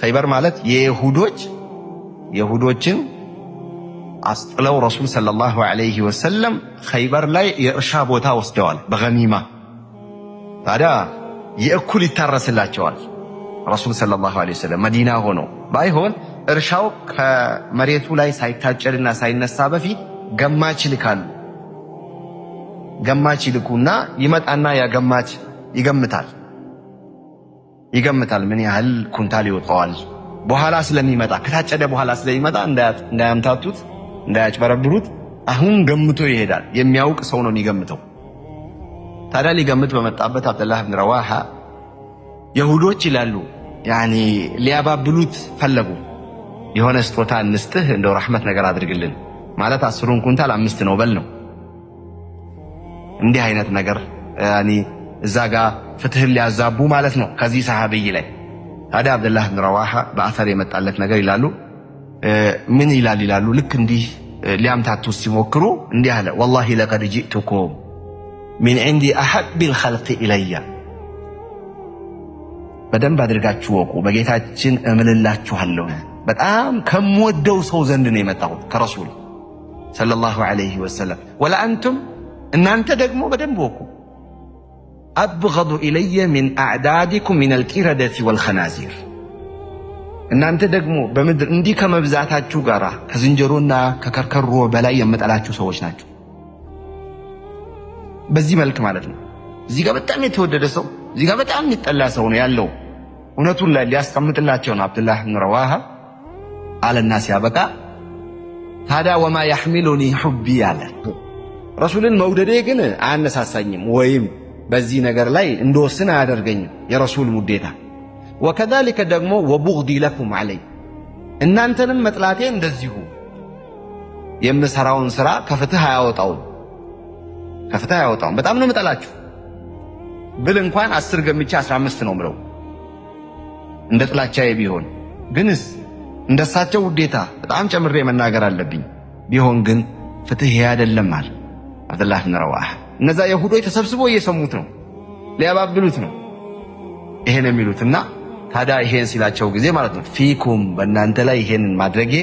ኸይበር ማለት የይሁዶችን አስጥለው ረሱል صلى الله عليه وسلم ኸይበር ላይ የእርሻ ቦታ ወስደዋል በ غنيمة። ታዲያ የእኩል ይታረስላቸዋል። ረሱል صلى الله عليه وسلم መዲና ሆኖ ባይሆን እርሻው ከመሬቱ ላይ ሳይታጨድና ሳይነሳ በፊት ገማች ይልካሉ። ገማች ይልኩና ይመጣና ያ ገማች ይገምታል ይገምታል ምን ያህል ኩንታል ይወጣዋል። በኋላ ስለሚመጣ፣ ከታጨደ በኋላ ስለሚመጣ እንዳያምታቱት፣ እንዳያጭበረብሩት አሁን ገምቶ ይሄዳል። የሚያውቅ ሰው ነው የሚገምተው። ታዲያ ሊገምት በመጣበት አብደላህ ብን ረዋሃ የሁዶች ይላሉ يعني ሊያባብሉት ፈለጉ። የሆነ ስጦታ እንስጥህ፣ እንደው ረሕመት ነገር አድርግልን ማለት 10ሩን ኩንታል 5 ነው በል ነው። እንዲህ አይነት ነገር يعني እዛ ጋ ፍትህን ሊያዛቡ ማለት ነው ከዚህ ሰሃቢይ ላይ። ታዲያ አብደላህ ብን ረዋሃ በ أثر የመጣለት ነገር ይላሉ፣ ምን ይላል ይላሉ፣ ልክ እንዲህ ሊያምታቱ ሲሞክሩ እንዲህ አለ፣ والله لقد جئتكم من عند أحب الخلق إلي። በደንብ አድርጋችሁ ወቁ፣ በጌታችን እምልላችኋለሁ በጣም ከምወደው ሰው ዘንድ ነው የመጣሁት ከረሱል صلى الله عليه وسلم። ولأنتم እናንተ ደግሞ በደንብ ወቁ፣ أبغض إلي من أعدادكم من القردة والخنازير። እናንተ ደግሞ በምድር እንዲህ ከመብዛታችሁ ጋር ከዝንጀሮና ከከርከሮ በላይ የምጠላችሁ ሰዎች ናቸው። በዚህ መልክ ማለት ነው። እዚህ ጋር በጣም የተወደደ ሰው፣ እዚህ ጋር በጣም የሚጠላ ሰው ነው ያለው። እውነቱን ላይ ሊያስቀምጥላቸው ነው አብዱላህ ብን ረዋሃ አለና ሲያበቃ ታዲያ وما يحملني حبي አለ። ረሱልን መውደዴ ግን አያነሳሳኝም ወይም በዚህ ነገር ላይ እንደወስን አያደርገኝም የረሱል ውዴታ። وكذلك ደግሞ وبغضي لكم علي እናንተንም መጥላቴ እንደዚሁ የምሰራውን ስራ ከፍትህ አያወጣውም፣ ከፍትህ አያወጣውም። በጣም ነው የምጠላችሁ ብል እንኳን 10 ገምቼ 15 ነው ምለው እንደ ጥላቻዬ ቢሆን ግንስ እንደሳቸው ውዴታ በጣም ጨምሬ መናገር አለብኝ። ቢሆን ግን ፍትህ ይሄ አይደለም አለ አብዱላህ ብን ረዋህ። እነዛ የሁዶች ተሰብስበው እየሰሙት ነው፣ ሊያባብሉት ነው ይሄን የሚሉትና ታዲያ ይሄን ሲላቸው ጊዜ ማለት ነው فيكم በእናንተ ላይ ይሄንን ማድረጌ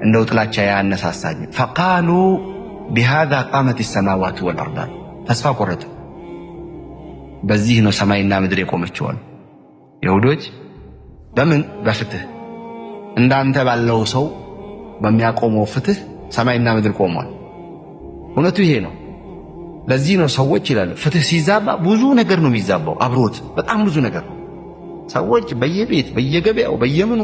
እንደው ጥላቻ ያነሳሳኝ። فقالوا بهذا قامت السماوات والأرض ተስፋ ቆረጡ። በዚህ ነው ሰማይና ምድር የቆመችው አሉ የሁዶች። በምን በፍትህ እንዳንተ ባለው ሰው በሚያቆመው ፍትህ ሰማይና ምድር ቆሟል። እውነቱ ይሄ ነው። ለዚህ ነው ሰዎች ይላሉ ፍትህ ሲዛባ ብዙ ነገር ነው የሚዛባው አብሮት በጣም ብዙ ነገር ሰዎች በየቤት በየገበያው በየምኑ